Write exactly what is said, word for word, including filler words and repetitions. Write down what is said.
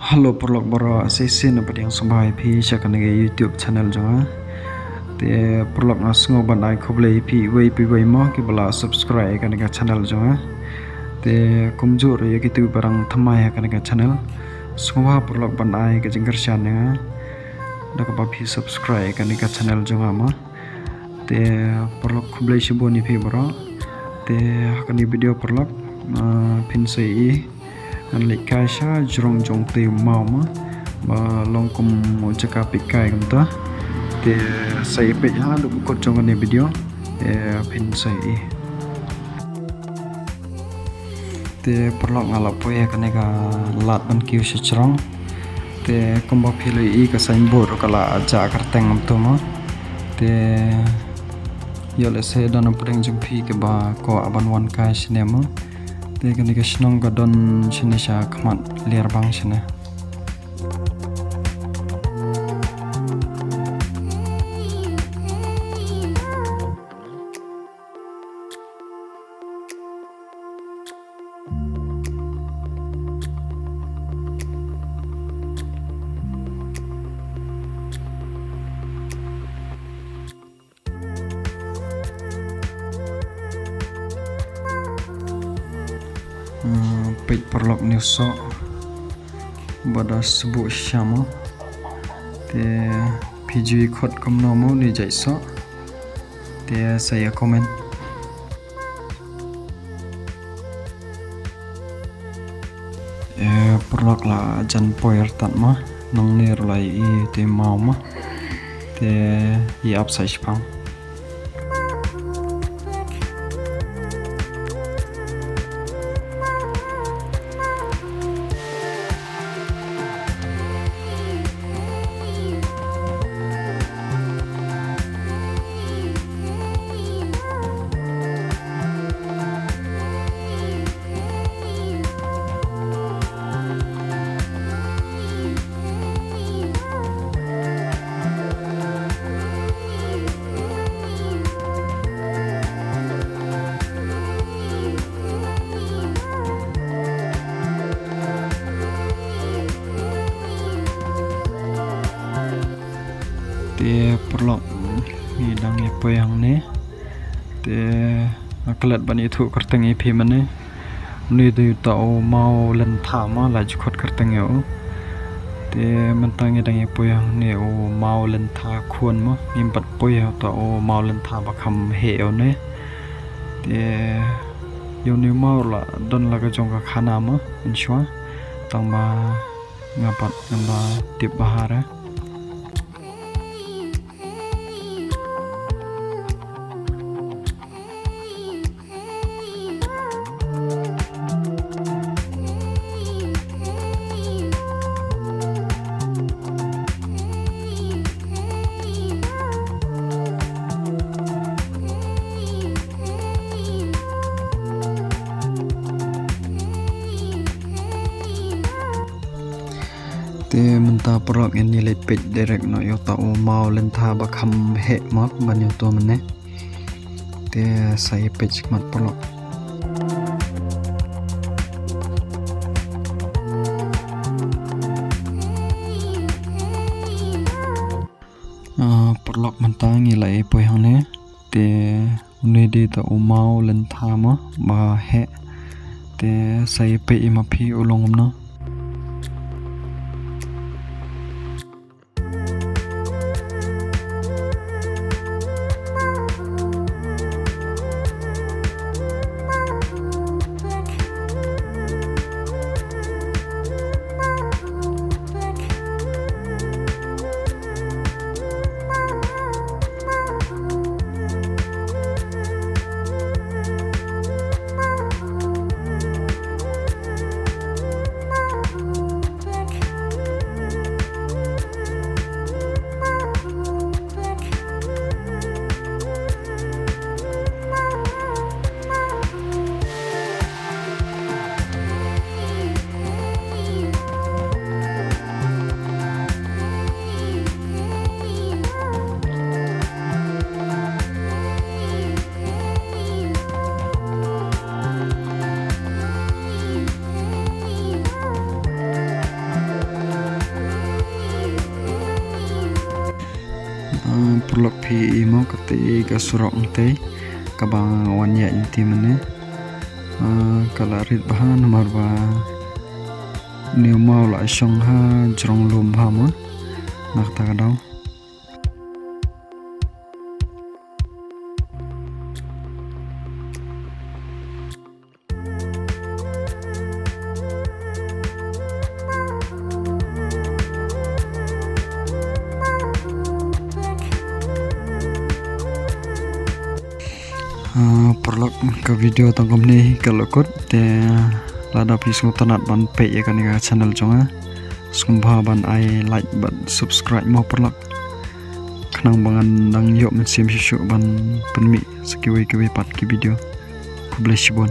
Hello paralok baroh, sa shisien nga pdiang sngewbha ïa phi sha kane ka YouTube channel jong nga. Te paralok, nga sngew ban ai khublei ïa phi iwei pa iwei mo kiba la subscribe ïa kane ka channel jong nga. Te kumjuh ruh ïa kito ba dang thymmai ha kane ka channel, sngewbha paralok ban ai ka jingkyrshan ïa nga da kaba phi subscribe ïa kane ka channel jong nga mo. Te paralok, khublei shibun ïa phi baroh. Te ha kane ka video paralok, ah, phin sa ïohi ngan leit kai sha jrong jong utei u maw mo, ba long kum u jaka peit kai kumta. Te sa ïa peit haduh ba kut jong kane ka video. Te phin sa ïohi. Te paralok, nga la poi ha kane ka lad ban kiew sha jrong. Te kumba phi la ïohi, ka signboard ruh ka la jah kyrteng kumta mo. Te ïoh lehse don na pdeng jong phi kiba kwah ban wan kai shane mo. Te kane ka shnong ka don shane sha khmat Liarbang shane. Hmm, peit paralok, une u soh ba da sbuh shisha mo. Te phi ju ïa khot kumno mo une u jait soh? Te sa ïa comment. Eh, paralok, la jan poi artat mo. Nangne ruh la ïohi te maw mo. Te ïa ap sa shiphang. Te paralok, ngi dang ïa poi hangne. Te nga klet ban ïathuh kyrteng ïa phi mynne. Une dei uta u maw lyntha mo, la ju khot kyrteng ïa u. Te mynta ngi dang ïa poi hangne u maw lyntha khun mo, ngim pat poi ha uta u maw lyntha ba kham heh ïa une. Te ïa une u maw la don la ka jong ka khana mo mynshuwa, tang ba nga pat ngam da tip bha re. Te mynta paralok, ngin ïa leit peit direct noh ïa uta u maw lyntha ba kham heh mo ban ïathuh mynne. Te sa ïa peit shakhmat paralok. Ah, paralok, mynta ngi la ïa poi hangne. Te une dei uta u maw lyntha mo ba heh. Te sa ïa peit ïa ma phi u long kumno. Paralok phi i mo kata ka surok ngte kaba nga wan ïa ïa ti mane. Ah, ka la rit bha namar ba une u maw la shong ha jrong lum bha mo. Na kata ka daw. Ah, paralok, ka video tang kumne ka la kut te, lada phi sngewtynnat ban peit ïa kane ka channel jong nga, sngewbha ban ai like bad subscribe mo paralok. Khnang ba ngan dang ïoh mynsiem shuh shuh ban pynmih sa kiwei kiwei pat ki video. Khublei shibun.